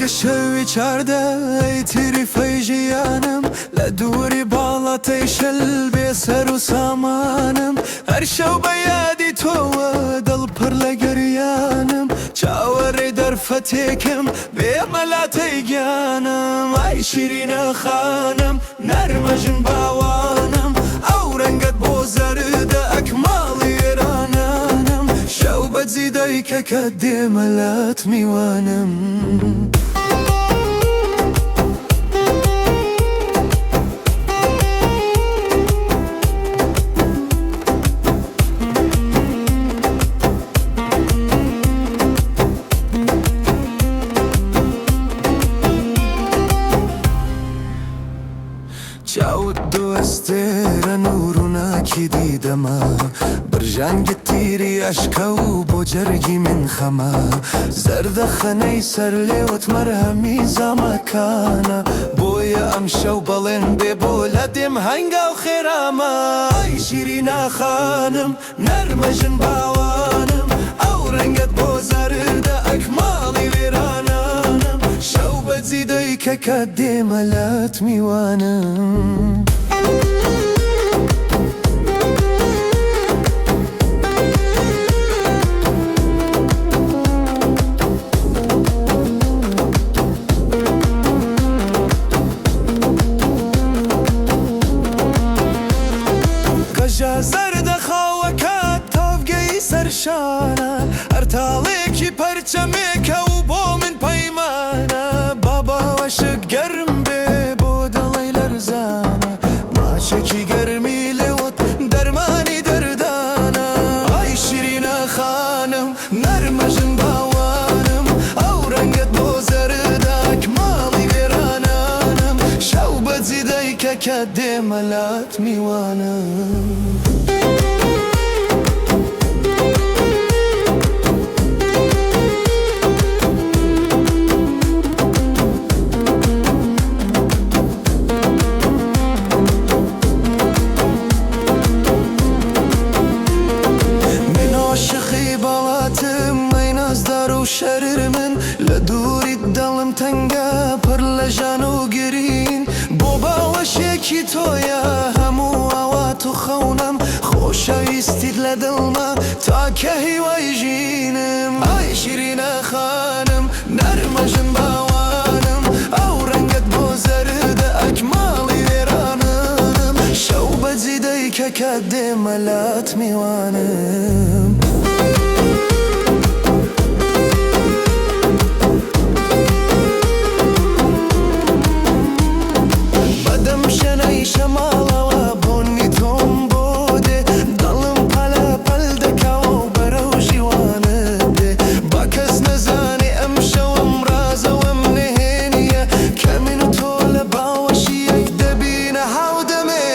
شەوی 14 ئەی تریفەی ژیانم، لە دووری باڵاتەی شەل بێ سەر و سامانم. هەر شەو بە یادی تۆوە دڵ پڕ لە گریانم، چاوەڕێی دەرفەتێکم بێ مەلاتەی گیانم. ئای شیرینە خانم، نەرمە ژن باوانم، ئەو ڕەنگەت بۆ زەردە ئەک ماڵی وێرانانم. شەو بەجی دایکەکە دێمە لات میوانم. چاوت دوو ئەستێرە نوور و ناکی دیدەمە، برژانگت تیری ئەشقە و بۆ جەرگی من خەمە. زەردەخەنەی سەر لێوت مەرهەمی زامەکانە، بۆیە ئەمشەو بەڵێن بێ بۆ لە دێم هەنگاو خێرامە. ئای شیرینە خانم، نەرمە ژن باوانم، ئەو ڕەنگەت بۆ زەردە ئەک ماڵی وێرانانم. شەو بەجی دایکەکە دێمە لات میوانم. قژە زەردە خاوەکەت تاڤگەی سەرشانە، هەر تاڵێکی پەرچەمێکە و بۆ من پەیمانە. با باوەشت گەرم بێ بۆ دڵی لەرزانە، ماچێکی گەرمی لێوت دەرمانی دەردانە. ئای شیرینە خانم، نەرمە ژن باوانم، ئەو ڕەنگەت بۆ زەردە ئەک ماڵی وێرانانم. شەو بەجی دایکەکە دێمە لات میوانم. من عاشقی باڵاتم ئەی نازدار و شەرمن، لە دووریت دڵم تەنگە پڕ لە ژان و گرین. بۆ باوەشێکی تۆیە هەموو ئاوات و خەونم، خۆشەویستیت لە دڵمە تاکە هیوای ژینم. ئای شیرینە خانم، نەرمە ژن باوانم، ئەو ڕەنگەت بۆ زەردە ئەک ماڵی وێرانانم. شەو بەجی دایکەکە دێمە لات میوانم. بەدەم شەنەی شەماڵەوە بۆنی تۆم بۆ دێ، دڵم پەلە پەل دەکاوە و بەرەو ژیوانت دێ. با کەس نەزانێ ئەم شەوەم ڕازەوەم نهێنییە، کە من و تۆ لە باوەشی یەک دەبینە هاودەمێ.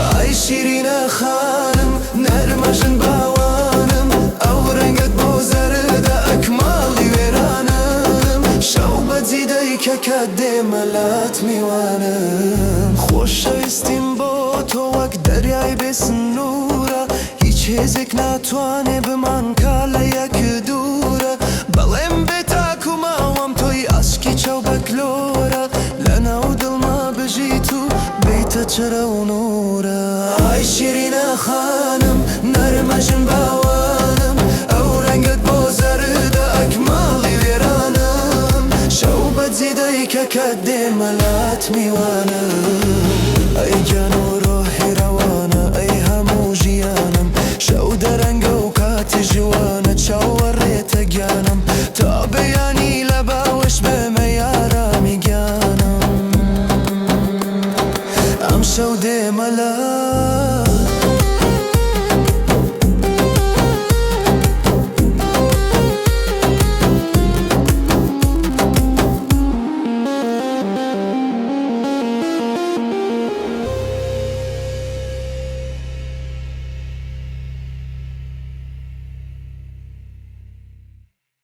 ئای شیرینە خانم، نەرمە ژن باوانم، ئەو ڕەنگەت بۆ زەردە ئەک ماڵی وێرانم. شەو بەجی دایکەکە دێمە لات میوانم. خۆشەویستیم بۆ تۆ وەک دەریای بێ سنوورە، هیچ هێزێک ناتوانێ بمانکا لە یەک دوورە. بەڵێم بێ تاکو ماوەم تۆی ئاسکی چاو بەکلۆرە، لەناو دڵما بژیت و بیتە چرا و نوورە. ئای شیرینە خانم، نەرمە ژن باوانم، ئەو ڕەنگەت بۆ زەردە ئەک ماڵی وێرانم. شەو بەجی دایکەکە دێمە لات میوانم. ئەی گیان و